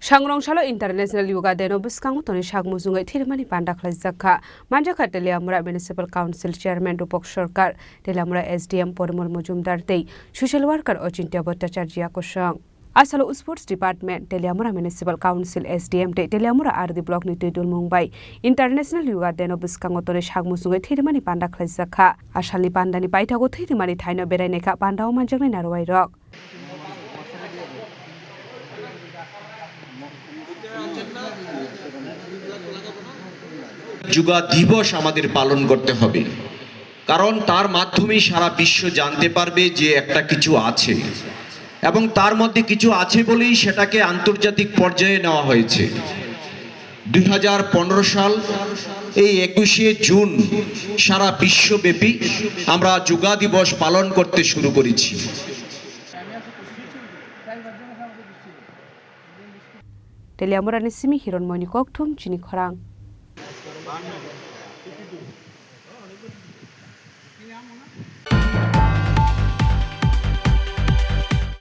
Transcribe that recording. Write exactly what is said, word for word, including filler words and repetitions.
Sangrong salo International Yoga Day no bwskango tonwi sak muchungwi thwirmani panda khlaijak kha. Manjakha Teliamura Municipal Council Chairman Rupak Sarkar, Teliamura S D M Porimol Mojumdar tei Social Worker Ochintya Bhattacharya kosong. Asalo Sports Department, Teliamura Municipal Council S D M tei Teliamura R D Block ni twi dulmung bai International Yoga Day no bwskango tonwi sak muchungwi thwirmani panda khlaijak kha. Asalni pandani paithago thwirmani thaino berai naikha pandao manjaknai narwai rok. Yoga দিবস আমাদের পালন করতে হবে, কারণ তার মাধ্যমেই সারা বিশ্ব জানতে পারবে যে একটা কিছু আছে, এবং তার মধ্যে কিছু আছে বলেই সেটাকে আন্তর্জাতিক পর্যায়ে নেওয়া হয়েছে। দুই হাজার পনেরো সাল, এই একুশে জুন সারা বিশ্বব্যাপী আমরা যোগা দিবস পালন করতে শুরু করেছি। Teliamura ni simi Hironmoi ni kokthum chini khorang.